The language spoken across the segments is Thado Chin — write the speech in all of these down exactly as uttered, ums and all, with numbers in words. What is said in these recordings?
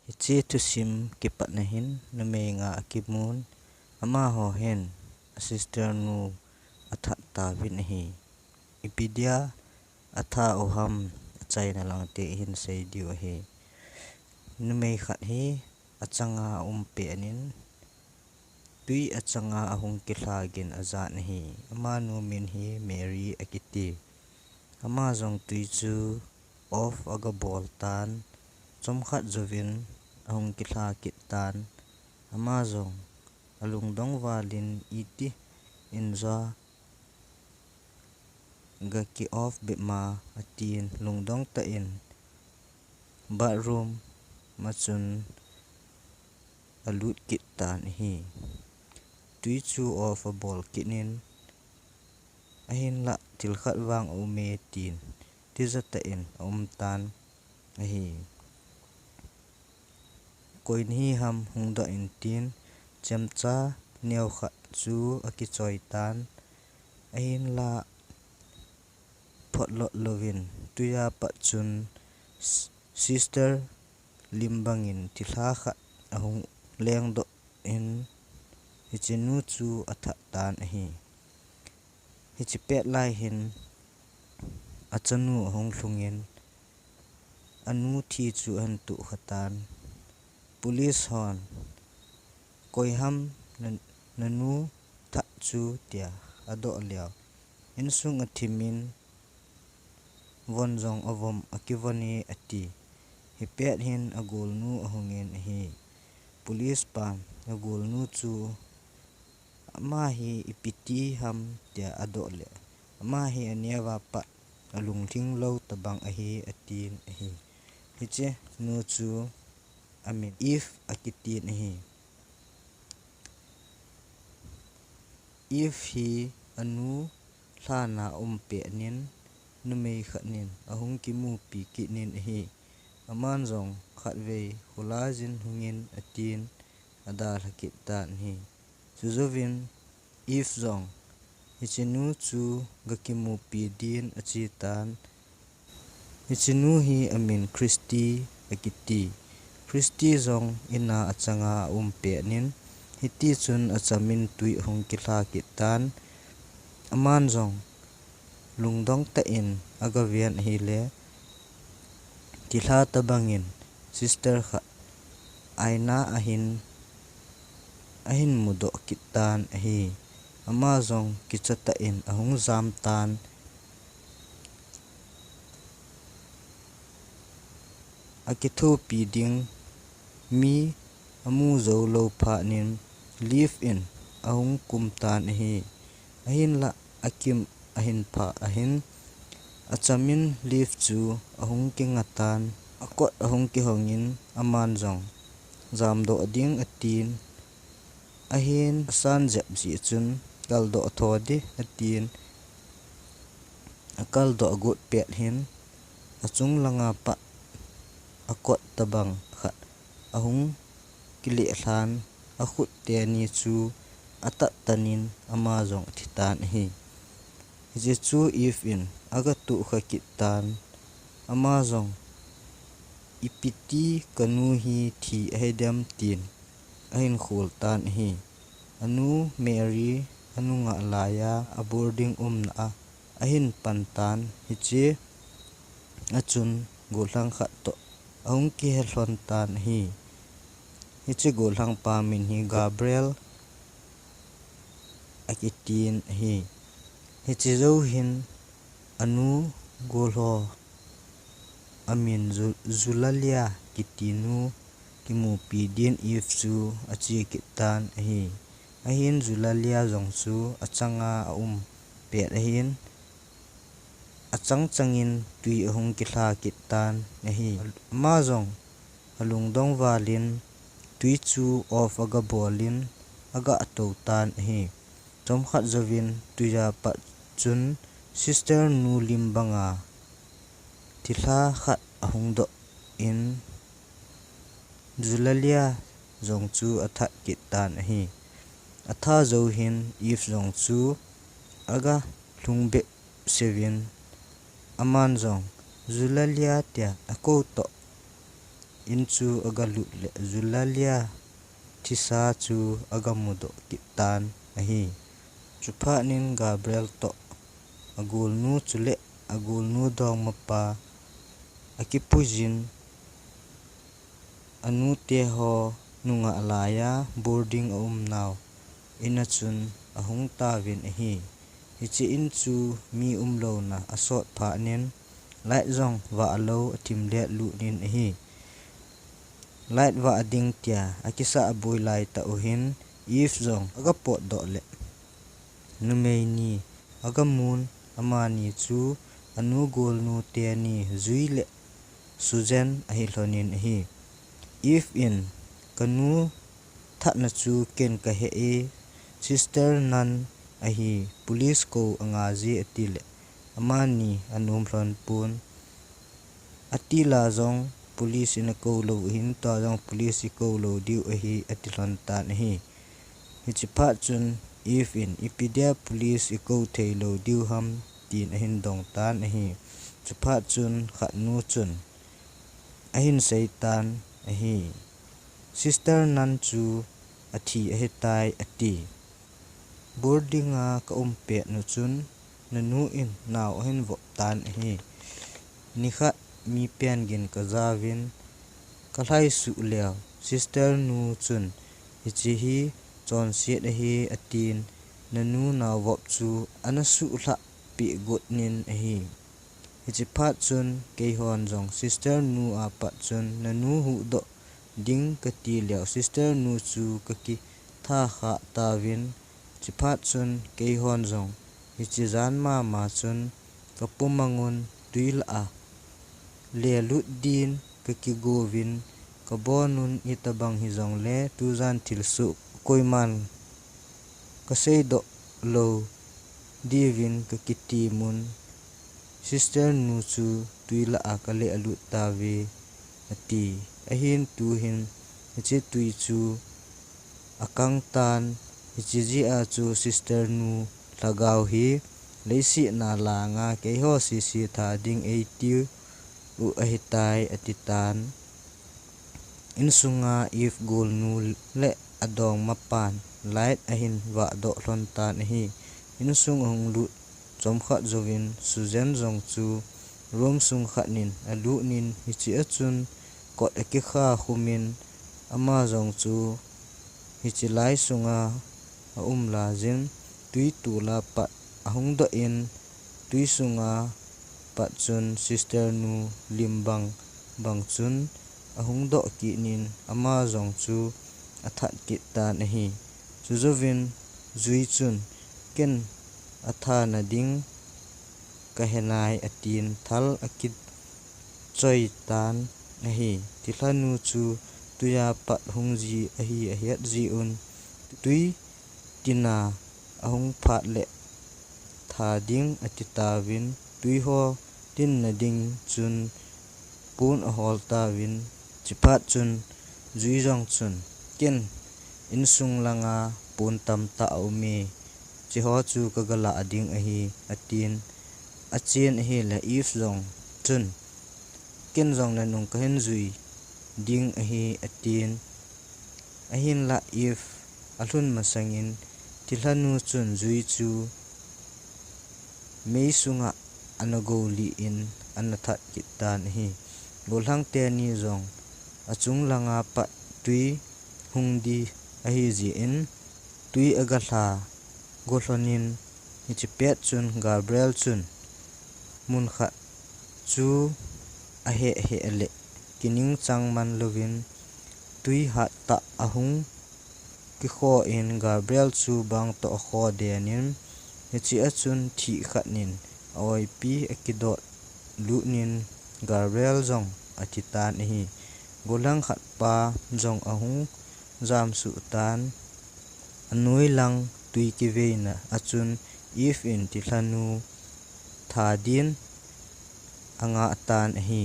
Hiche thusim kipatna hin numei nga akimun, amaho hin a sister nu athat tauvin ahi. Ipi dia athat u ham achaina langte ihin sei diu ahi. Numei khat hi achanga aum pet in, twi achanga ahung kilha gin ajat ahi. Amanu min hi Mary akiti. Ama jong twi chu off agabol tan, chomkhat jouvin ahung kilha kit tan. Ama jong alungdong valin iti in jong gaki off bep ma atin, lungdong tah in bathroom ma chun alut kit tan ahi. Twi chu off abol kit in, ahinlah thil khat vang aume tin tija tah in aum tan ahi. Koi nahi ham hungdoh in tin, chemcha neo khat chu akichoi tan, ahinlah photlot louvin twi apat chun sister lim bangin thilha khat ahung lengdoh in, hichenu chu athat tan ahi. Hiche pet lai hin achanu ahung lhungin, anu thi chu ahin tuh kha tan. Police hon, "Koi ham na, nanu that chu?" tia adoh leh, "Insung athimin von jong avom, akivon e," ati. Hipet hin agolnu ahungin ahi. Police pan agolnu chu, "Ama hi ipi ti ham?" tia adoh leh, "Ama hi aneo a pat alunglhing lou tabang ahi," atin ahi. Hichenu chu amin Eve akitin ahi. Eve hi anu lhan a aum pet in, numei khat in ahung kimupi kit in ahi. Aman jong khatvei khulai jin hungin atin, adalha kit tan ahi. Chujouvin Eve jong, "Hichenu chu gakimupi din," achi tan. Hichenu hi amin Christy akiti. Christy jong in a achanga aum pet in, hitichun achamin twi ahung kilha kit tan. Aman jong lungdong tah in agaven ahileh, thilha tabangin sister khat aina ahin, ahin mudoh kit tan ahi. Ama jong kicha tah in ahung jam tan. Akithopi ding mi amu jou lou phat in Liv in ahung kum tan ahi. Ahinlah akim ahin phah ahin, achamin Liv chu ahung kinga tan, akot ahung kihongin aman jong jamdoh ding atin, ahin asan jep jeh chun, "Kaldoh tho di," atin, akaldoh agot pet hin achung langa pat akot tabang khat ahung kileh lhan, akhut teni chu atat tan in ama jong athi tan ahi. Hiche chu Eve in agatuh kha kit tan, ama jong, "Ipi ti kanu hi thi ahi dem?" tin ahin khol tan ahi. Anu Mary anungah laiya aboarding umna a ahin pan tan, hiche achun gollhang khat toh ahung kihe lhon tan ahi. Hiche gollhang pa min hi Gabriel akitin ahi. Hiche jou hin anu golho amin Zu-, Zulalia kiti nu kimupi din Eve chu achi kit tan ahi. Ahin Zulalia jong chu achanga aum pet ahin, achang changin twi ahung kilha kit tan ahi. Ama jong alungdong valin twi chu off agabol in agatou tan ahi. Chomkhat jouvin twi apat chun sister nu lim banga thilha khat ahung doh in, Zulalia jong chu athat kit tan ahi. Athat jou hin Eve jong chu agalhung bep seuvin, aman jong Zulalia tia akou toh in chu agalut le Eulalia thisa chu agamudoh kit tan ahi. Chuphat in Gabriel toh agolnu chule agolnu dongmapa akipuijin, anute ho nungah laiya boarding a um nau in a chun ahung tauvin ahi. Hiche in chu mi umlouna asot phat in light jong vah lou athim let lut in ahi. Light vah ding tia akisah aboi laitah uhin Eve jong agapotdoh le numei ni agamun, amani chu anu golnu teni Jui le Susan ahi lhonin ahi. Eve in, "Kanu thatna chu ken kahe e, Sister Nan ahi, police kou anga je," ati le amani anom lhon pon. Ati la jong police in akou lou hin, tua jong police ikou lou diu ahi, ati lhon tan ahi. Hiche phat chun Eve in, "Ipi dia police ikou thei lou diu ham?" tin ahin dong tan ahi. Chuphat chun khatnu chun ahin sei tan ahi. "Sister Nan chu athi ahitai," ati. "Boarding a ka um pet nu chun nanu in nao ahin vop tan ahi. Nikhat mi pen gin kajauvin kalhaisuh leu, Sister Nu chun hiche hi chonset ahi atin, nanu nao vop chu ana suhlhah peh got nin ahi. Hiche phat chun keihon jong Sister Nu apat chun nanu huhdoh ding kati leu, Sister Nu chu kakitha khah tauvin, hiche phat chun keihon jong hiche jan mama chun kapumangun tui lah a lelut din kakigouvin, kabonun itobang hijongle tujan thilsoh koiman kaseidoh lou diuvin kakitimun, Sister Nu chu tui lah a kalelut tauve," ati. Ahin tuhin hiche tui chu akang tan, hiche jeh a chu Sister Nu lhagao hi leiset a langa keiho sese tha ding eitiu ahitai, ati tan. Insunga Eve golnu le adongmapan light ahin vahdoh lhon tan ahi. Insung ahung lut chomkhat jouvin Susan jong chu room sung khat nin alut nin, hiche a chun kot akikha khumin, ama jong chu hiche lai sunga aum laiyin, tui tol a pat ahung doh in, tui sunga pat chun Sister Nu lim bang bang chun ahung doh kit nin, ama jong chu athat kit tan ahi. Chujouvin Jui chun, "Ken athana ding kahe nai," atin thal akichoi tan ahi. Thilhanu chu tui a pat hung ji ahi ahet jeh un, "Tui tina ahung phat le tha ding," ati tauvin, tui ho tinna ding chun pon ahol tauvin, hiche phat chun Jui jong chun, "Ken insung langa pon tamtah aume, hiche ho chu kaga lah ding ahi," atin, achen ahile Eve jong chun, "Ken jong nanung kahin jui ding ahi," atin, ahinlah Eve alhun masangin thilhanu chun Jui chu mei sunga ana goulih in ana that kit tan ahi. Gollhang teni jong achung langa pat tui hung di ahi jeh in tui aga lha go lhonin, hiche pet chun Gabriel chun mun khat chu aheh heh le kining chang man louvin tui hattah ahung kikho in Gabriel chu bang toh akho den in, hiche a chun thih khat nin a oipi akidot lut nin Gabriel jong athi tan ahi. Gollhang khat pa jong ahung jamsuh tan, anoi lang tui kiveina a chun Eve in thilhanu tha din angah tan ahi.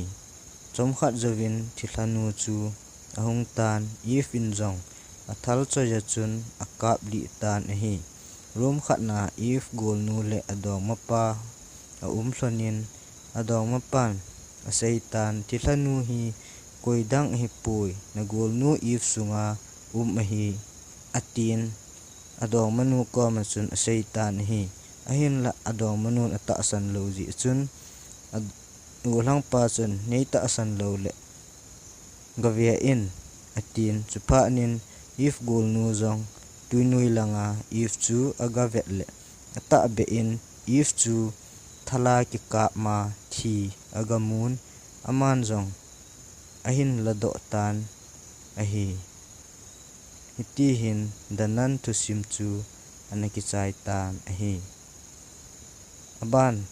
Chomkhat jouvin thilhanu chu ahung tan, Eve in jong athal choi a chun akaplih tan ahi. Room khat na Eve golnu le adongmapa aum lhonin, adongmapan asei tan, "Thilhanu hi koidang ahipoi, nagolnu Eve sunga um ahi, atin, adongmanu koma chun aseitan ahi. Ahinla adongmanun atahsan lou jeh chun, agolhangpa chun, neitahsan loule gave in, atin. Chuphatnin Eve golnu jong tuinoi langa Eve chu agavet le, atahbeh in Eve chu thala kikap ma thi agamun, aman jong ahin ladoh tan ahi. Hitihin Danan thusim chu ana kichai tan ahi. Aban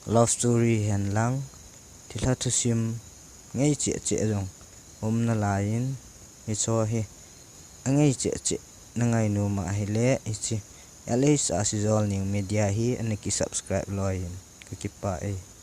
love story henlang, thilha thusim ngei cheh cheh jong um nalaiyin, hicho hi angei cheh cheh nangai nom ahile, hiche L H Sasijolneng Media hi ana kisubscribe loiyin, kakipah e.